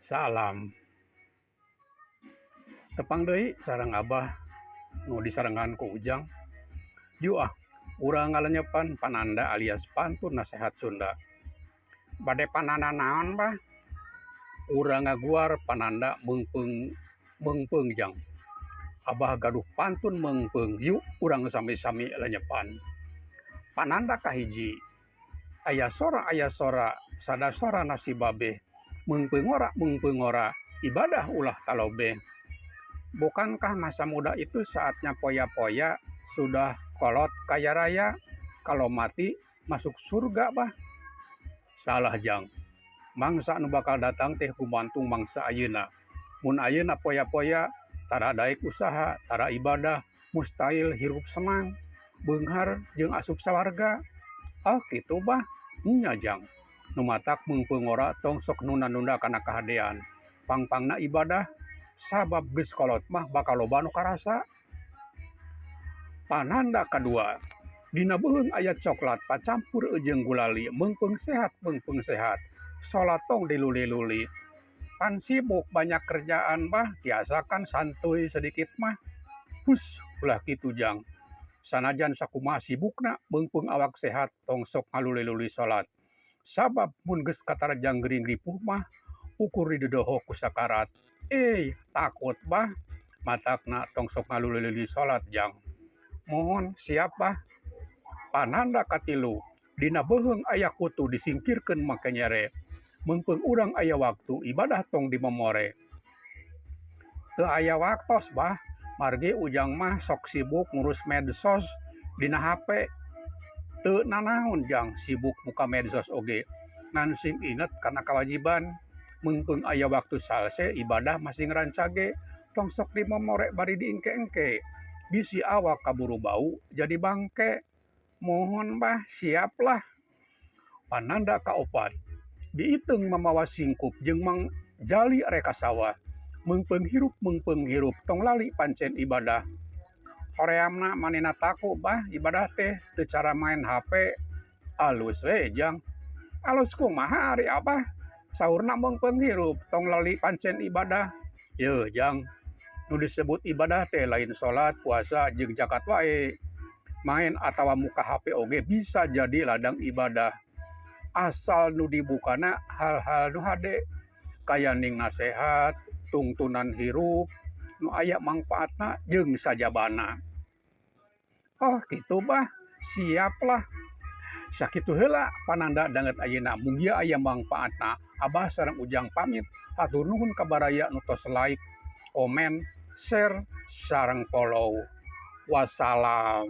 Salam. Tepang deui sareng Abah nu disarengan ku Ujang. Yu ah, urang ngalenyepan pananda alias pantun nasehat Sunda. Bade pananda naon, Bah? Urang ngaguar pananda meungpeung meungpeung Jang. Abah gaduh pantun meungpeung, yuk urang sami-sami lenyepan. Pananda kahiji. Aya sora aya sora sada sora nasi babeh meungpeung ngora meungpeung ngora ibadah ulah talobeh. Bukankah masa muda itu saatnya poya-poya sudah kolot kaya raya kalau mati masuk surga bah. Salah jang. Mangsa nu bakal datang teh gumantung mangsa ayeuna. Mun ayeuna poya-poya tara daek usaha tara ibadah mustahil hirup senang, beunghar jeung asup sawarga. Oh kitu bah? Nya jang. Nu matak meungpeung ngora tong sok nunda-nunda kana kahadean. Pang-pangna ibadah sabab geus kolot mah bakal loba nu karasa. Pananda kadua, dina beuheung aya coklat pacampur jeung gulali meungpeung sehat meungpeung sehat salat tong diluli-luli. Pan sibuk banyak kerjaan bah tiasa kan santuy sedikit mah. Hus ulah kitu jang. Sanajan sakumaha sibukna meungpeung awak sehat tong sok ngaluli-luli salat. Sabab mun geus katarajang gering ripuh mah ukur didodoho ku sakarat. Ey takut bah matakna tong sok ngaluli-luli salat jang. Mohon siap bah. Pananda katilu, dina beuheung aya kutu disingkirkeun make nyere. Meungpeung urang aya waktu ibadah tong dimomore. Teu aya waktos bah, margi Ujang mah sok sibuk ngurus medsos dina hape. Teu nanaon jang sibuk muka medsos oge, ngan sing inget kana kawajiban. Meungpeung aya waktu salse ibadah masing rancage, tong sok dimomore bari diengke-engke. Bisi awak kaburu bau jadi bangke. Mohon bah siap lah. Pananda kaopat, biiteung mamawa singkup jeung Mang Jali rek ka sawah. Meungpeung hirup meungpeung hirup tong lali pancen ibadah. Horeamna manehna taku bah ibadah teh teu cara maen hape. Alus we jang. Alus kumaha ari Abah? Saurna meungpeung hirup tong lali pancen ibadah. Yeuh jang, nu disebut ibadah teh lain salat, puasa jeung zakat wae. Maen atawa muka hape oge bisa jadi ladang ibadah. Asal nu dibukana hal-hal nu hade kaya ning nasehat, tungtunan hirup, nu aya mangpaatna jeung sajabana. Oh kitu bah, siap lah. Sakitu heula pananda danget ayeuna mugia aya mangpaatna. Abah sareng Ujang pamit, hatur nuhun ka baraya nu tos like, komen, share, sareng follow. Wassalam.